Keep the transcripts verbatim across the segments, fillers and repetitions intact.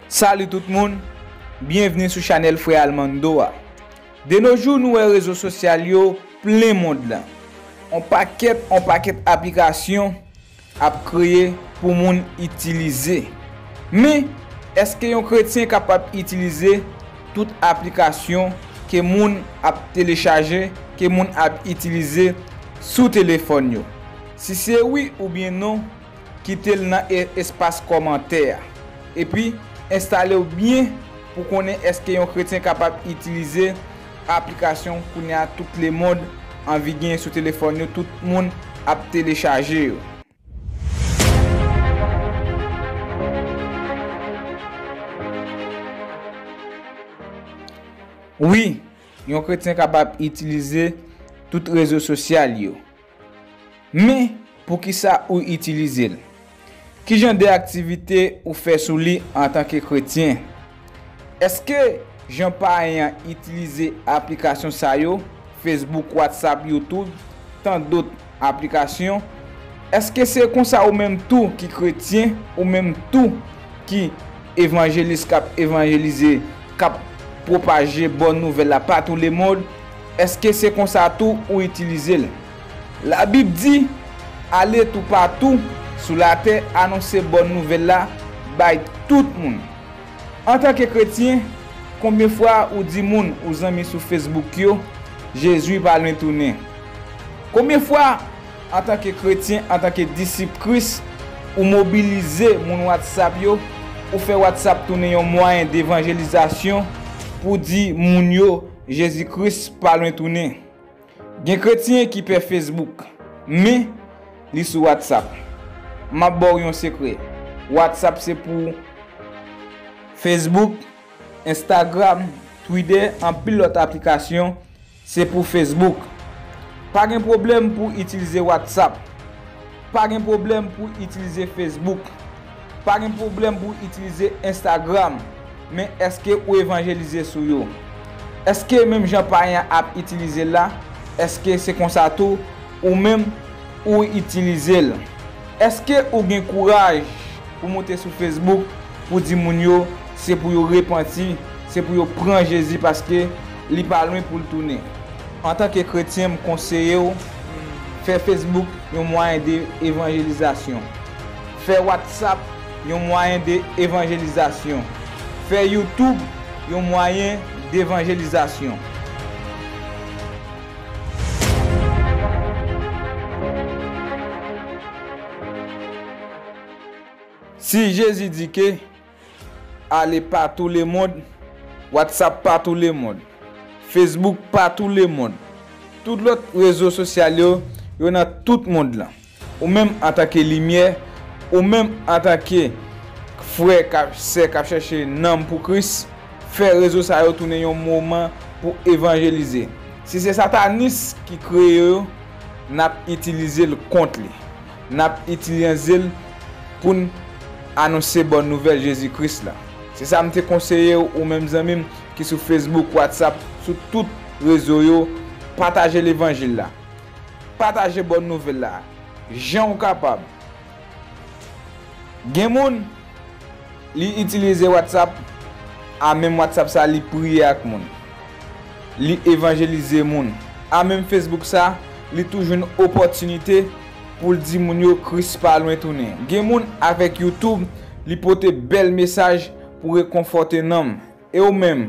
Salut tout moun, byenvni sou chanèl Frè Almando a. De nos jours, nou wè rezo sosyal yo plen mond lan. On pakèt, on pakèt aplikasyon ap kreye pou moun itilize. Men, èske yon kretyen kapab itilize tout aplikasyon ke moun ap telechaje, ke moun ap itilize sou telefòn yo? Si se wi oubyen non, kite l nan e-, espas kòmantè a. Epi, enstale w byen pou konnen èske yon kretyen kapab itilize aplikasyon kounye a tout lemonn anvi gen sou telefòn yo, tout moun ap telechaje yo. Wi, yon kretyen kapab itilize tout rezo sosyal yo. Men, poukisa ou itilize l? Ki jan de aktivite ou fè sou li antanke kretyen? Èske jan payen an itilize aplikasyon sa yo, Facebook, WhatsApp, YouTube, tan dòt aplikasyon? Èske se konsa ou menm tou ki kretyen, ou menm tou ki evanjelis k ap evanjelize, k ap pwopaje bòn nouvèl la pa tou lemonn? Èske se konsa tou ou itilize l? Labib di, "Ale toupatou sou latè, anonse bòn nouvèl la bay tout moun." Antanke kretyen, konbyen fwa ou di moun ou zanmi sou Facebook yo, "Jezi pa lwen tounen"? Konbyen fwa, antanke kretyen, antanke disip Kris, ou mobilize moun WhatsApp yo, ou fè WhatsApp tounen yon mwayen devanjelizasyon pou di moun yo, "Jezi Kris pa lwen tounen"? Gen kretyen ki pè Facebook, men li sou WhatsApp. M ap ba w yon sekrè. WhatsApp se pou Facebook, Instagram, Twitter, anpil lòt aplikasyon, se pou Facebook. Pa gen pwoblèm pou itilize WhatsApp. Pa gen pwoblèm pou itilize Facebook. Pa gen pwoblèm pou itilize Instagram. Men èske ou evanjelize sou yo? Èske menm jan payen an ap itilize l la, èske se konsa tou ou menm ou itilize l? Èske ou gen kouraj pou moute sou Facebook pou di moun yo se pou yo repanti, se pou yo pran Jezi paske li pa lwen pou l tounen? Antanke kretyen, m konseye w fè Facebook yon mwayen de evanjelizasyon. Fè WhatsApp yon mwayen de evanjelizasyon. Fè YouTube yon mwayen devanjelizasyon. Si Jezi di ke ale pa tou lemonn, WhatsApp pa tou lemonn, Facebook pa tou lemonn, tout lòt rezo sosyal yo, yo nan tout mond lan. Ou menm antanke limyè, ou menm antanke frè k ap, sè k ap chèche nanm pou Kris, fè rezo sa yo tounen yon moman pou evanjelize. Si se satanis ki kreye yo, n ap itilize l kont li. N ap itilize l pou n anonse bòn nouvèl Jezi Kris la. Se sa m te konseye w, ou menm zanmi m ki sou Facebook, WhatsApp, sou tout rezo yo, pataje levanjil la. Pataje bòn nouvèl la jan w kapab. Gen moun, li itilize WhatsApp, a menm WhatsApp sa, li priye ak moun. Li evanjelize moun. A menm Facebook sa, li tou jwenn opòtinite pou l di moun yo Kris pa lwen tounen. Gen moun avèk YouTube, li pote bèl mesaj pou rekonfòte nanm. E ou menm,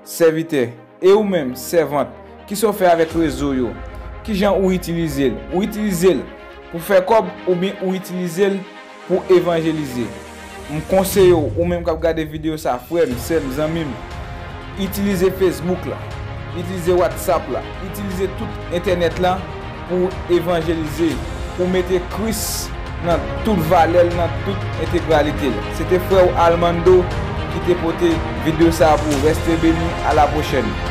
sèvitè, e ou menm, sèvant, kisa w fè avèk rezo yo? Kijan ou itilize l? Ou itilize l pou fè kòb oubyen ou itilize l pou evanjelize? M konseye w, ou menm k ap gade videyo sa, frè m, sè m, zanmi m, itilize Facebook la, itilize WhatsApp la, itilize tout entènèt la pou evanjelize, pou mete Kris nan tout valè l, nan tout entegralite l. Se te frè w Almando ki te pote videyo sa a pou ou. Reste beni, à la prochaine.